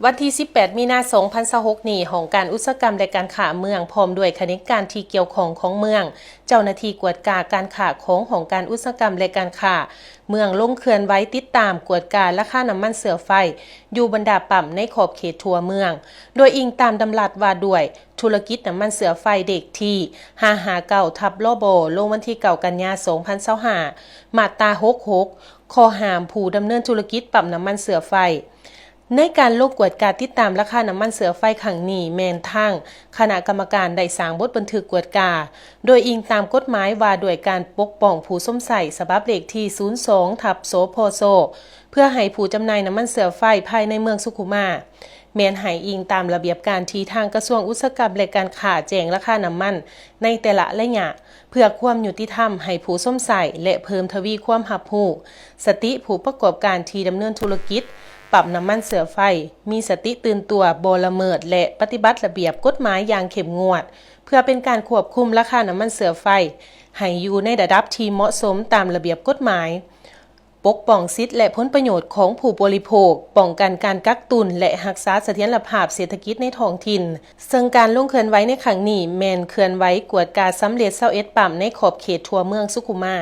ວັນທີສິບແປດ ມີນາ ສອງພັນຊາວຫົກນີ້, ຫ້ອງການອຸດສາຫະກຳ ແລະ ການຄ້າເມືອງ ພ້ອມດ້ວຍຂະແໜງການທີ່ກ່ຽວຂ້ອງຂອງເມືອງ, ເຈົ້າໜ້າທີ່ກວດກາການຄ້າຂອງຫ້ອງການອຸດສາຫະກຳ ແລະ ການຄ້າເມືອງ ລົງເຄື່ອນໄຫວຕິດຕາມກວດກາລາຄານ້ຳມັນເຊື້ອໄຟ ຢູ່ບັນດາປ້ຳໃນຂອບເຂດທົ່ວເມືອງ, ໂດຍອີງຕາມດຳລັດວ່າດ້ວຍທຸລະກິດນ້ຳມັນເຊື້ອໄຟ ເລກທີ ຫ້າຫ້າເກົ້າ ທັບ ລບ ລົງວັນທີ ເກົ້າ ກັນຍາ ສອງພັນຊາວຫ້າ, ມາດຕາ ຫົກຫົກ ຂໍ້ຫ້າມຜູ້ດຳເນີນທຸລະກິດປ້ຳນ້ຳມັນເຊື້ອໄຟ. ໃນການລົງກວດກາຕິດຕາມລາຄານ້ຳມັນເຊື້ອໄຟຄັ້ງນີ້ ແມ່ນທາງຄະນະກຳມະການໄດ້ສ້າງບົດບັນທຶກກວດກາ ໂດຍອີງຕາມກົດໝາຍວ່າດ້ວຍການປົກປ້ອງຜູ້ຊົມໃຊ້ ສະບັບເລກທີ ສູນສອງ ທັບ ສພຊ ເພື່ອໃຫ້ຜູ້ຈຳໜ່າຍນ້ຳມັນເຊື້ອໄຟພາຍໃນເມືອງສຸຂຸມາ ແມ່ນໃຫ້ອີງຕາມລະບຽບການທີ່ທາງກະຊວງອຸດສາຫະກຳ ແລະ ການຄ້າແຈ້ງລາຄານ້ຳມັນໃນແຕ່ລະໄລຍະ ເພື່ອຄວາມຍຸຕິທຳໃຫ້ຜູ້ຊົມໃຊ້ ແລະ ເພີ່ມທະວີຄວາມຮັບຮູ້, ສະຕິຜູ້ປະກອບການທີ່ດຳເນີນທຸລະກິດປ້ຳນ້ຳມັນເຊື້ອໄຟ ມີສະຕິຕື່ນຕົວ, ບໍ່ລະເມີດ ແລະ ປະຕິບັດລະບຽບກົດໝາຍຢ່າງເຂັ້ມງວດ ເພື່ອເປັນການຄວບຄຸມລາຄານ້ຳມັນເຊື້ອໄຟ ໃຫ້ຢູ່ໃນລະດັບທີ່ເໝາະສົມຕາມລະບຽບກົດໝາຍ, ປົກປ້ອງສິດ ແລະ ຜົນປະໂຫຍດຂອງຜູ້ບໍລິໂພກ, ປ້ອງກັນການກັກຕຸນ ແລະ ຮັກສາສະຖຽນລະພາບເສດຖະກິດໃນທ້ອງຖິ່ນ, ເຊິ່ງການລົງເຄື່ອນໄຫວໃນຄັ້ງນີ້ ແມ່ນເຄື່ອນໄຫວກວດກາສຳເລັດ ຊາວເອັດປ້ຳໃນຂອບເຂດທົ່ວເມືອງສຸຂຸມາ.